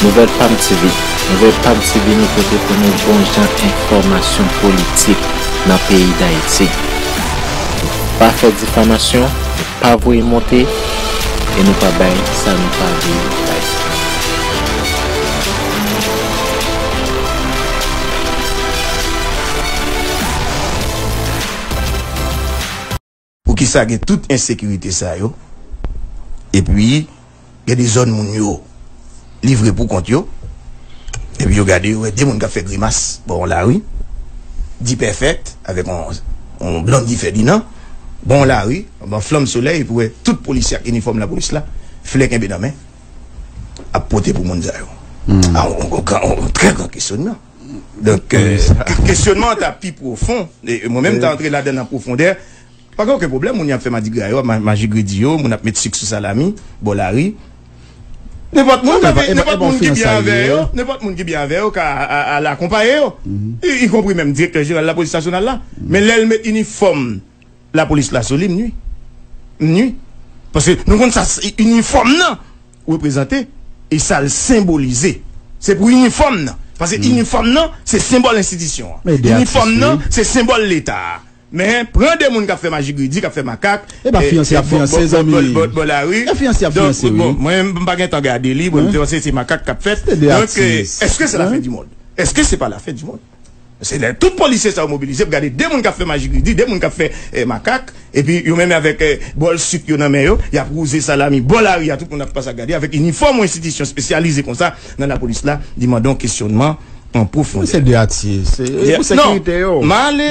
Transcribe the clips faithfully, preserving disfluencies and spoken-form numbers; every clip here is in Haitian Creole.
Nouvèl Pam T V. Nouvèl Pam T V, nou pote pou nou bon jan enfòmasyon politik nan peyi Dayiti. Nou pa fè difamasyon, nou pa voye monte, e nou pa bay sa nou pa vle bay. Poukisa gen tout ensekirite sa yo? Epi, gen de zòn moun yo livre pou kont yo. Epi yo gade, yo wè de moun k ap fè grimas bò yon lari. D-Perfect avèk yon, yon Blondy Ferdinand. Bò yon lari, anba flanm solèy, epi wè tout polisye ak inifòm lapolis la, flè kenbe nan men, ap pote pou moun sa yo. Hmm. A, yon, yon gran, yon trè gran kesyonman. Donk, euh, kesyonman an ta pi pwofon. E mwen menm, m ta antre ladan l an pwofondè. Pa gen okenn pwoblèm, moun y ap fè madigra yo, ma-, majigredi yo, moun ap met sik sou salami, bò lari. Nenpòt moun, nenpòt moun ki byen avè yo, nenpòt moun ki byen avè yo ka a-, a-, al akonpaye yo. I, ikonpri menm direktè jeneral lapolis nasyonal la. Men lè l met inifòm lapolis la sou li, m nwi. M nwi. Paske nou konn sa, inifòm nan reprezante e sa l senbolize. Se pou inifòm nan. Paske inifòm nan, se senbòl enstitisyon an. Inifòm nan, se senbòl Leta a. Men, pran de moun k ap fè majigredi, k ap fè makak, e ba fiyanse y ap fiyanse, zanmi. Bò lari. E fiyanse y ap fiyanse, wi. Bon, mwen, m pa gen tan gade li, bon, m te panse se makak k ap fèt. Donk, euh, èske se la fen di mond? Èske se pa la fen di mond? Se lè tout polisye sa yo mobilize pou gade de moun k ap fè majigredi, de moun k ap fè, eh, makak, epi yo menm avèk, eh, bòl sik yo nan men yo, y ap wouze salami bò lari a, tout moun ap pase ap gade, avèk inifòm yon enstitisyon espesyalize konsa nan lapolis la, li mande yon kesyonman an pwofondè. Se de atye, se pou sekirite yo. Non, m ale.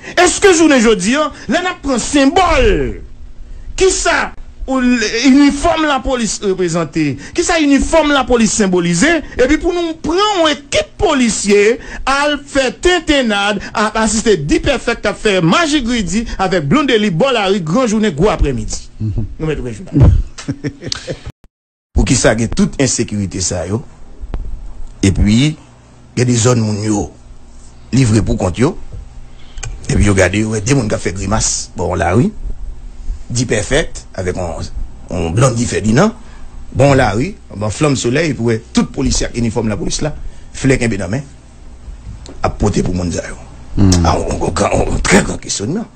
Èske jounen jodi a, lè n ap pran senbòl, kisa inifòm lapolis reprezante? Kisa inifòm lapolis senbolize? Epi pou nou pran yon ekip polisye al fè tentennad, ap asiste D-Perfect k ap fè majigredi avèk Blondedy bò lari gran jounen gwo aprèmidi. Nou mèt ouvè jounal. Poukisa gen tout ensekirite sa yo? Epi, gen de zòn moun yo livre pou kont yo. Epi yo gade, yo wè de moun k ap fè grimas bò yon lari. D-Perfect avèk yon, yon Blondy Ferdinand. Bò yon lari, anba flanm solèy, epi wè tout polisye ak inifòm lapolis la, flè kenbe nan men, ap pote pou moun sa yo. Hmm. A, yon, yon gran, yon trè gran kesyonman.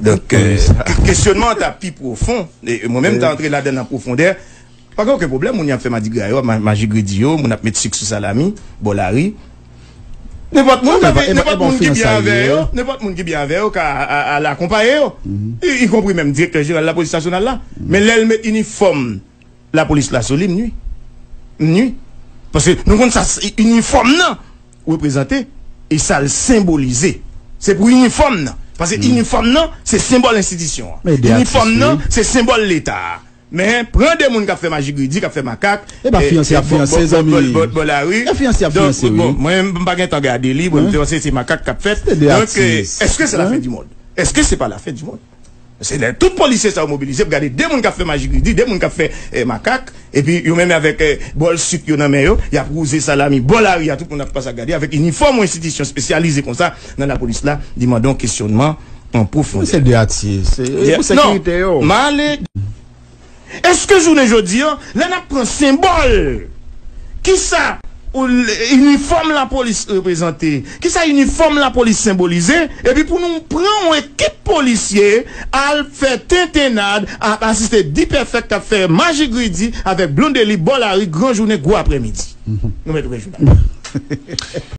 Donk, euh, kesyonman an ta pi pwofon. E mwen menm, m ta antre ladan l an pwofondè. Pa gen okenn pwoblèm, moun y ap fè madigra yo, ma-, majigredi yo, moun ap met sik sou salami, bò lari. Nenpòt moun, nenpòt moun ki byen avè yo, nenpòt moun ki byen avè yo ka a-, a-, al akonpaye yo. I, ikonpri menm direktè jeneral lapolis nasyonal la. Men lè l met inifòm lapolis la sou li, m nwi. M nwi. Paske nou konn sa, inifòm nan reprezante e sa l senbolize. Se pou inifòm nan. Paske inifòm nan, se senbòl enstitisyon an. Inifòm nan, se senbòl Leta a. Men, pran de moun k ap fè majigredi, k ap fè makak, e ba fiyanse y ap fiyanse, zanmi. Bò lari. E fiyanse y ap fiyanse, wi. Bon, mwen, m pa gen tan gade li, bon, m te panse se makak k ap fèt. Donk, euh, èske se la fen di mond? Èske se pa la fen di mond? Se lè tout polisye sa yo mobilize pou gade de moun k ap fè majigredi, de moun k ap fè, eh, makak, epi yo menm avèk, eh, bòl sik yo nan men yo, y ap wouze salami bò lari a, tout moun ap pase ap gade, avèk inifòm yon enstitisyon espesyalize konsa nan lapolis la, li mande yon kesyonman an pwofondè. Se de atye, se pou sekirite yo. Non, m ale. Èske jounen jodi a, lè n ap pran senbòl, kisa inifòm lapolis reprezante? Kisa inifòm lapolis senbolize? Epi pou nou pran yon ekip polisye al fè tentennad, ap asiste D-Perfect k ap fè majigredi avèk Blondedy bò lari gran jounen gwo aprèmidi. Nou mèt ouvè jounal.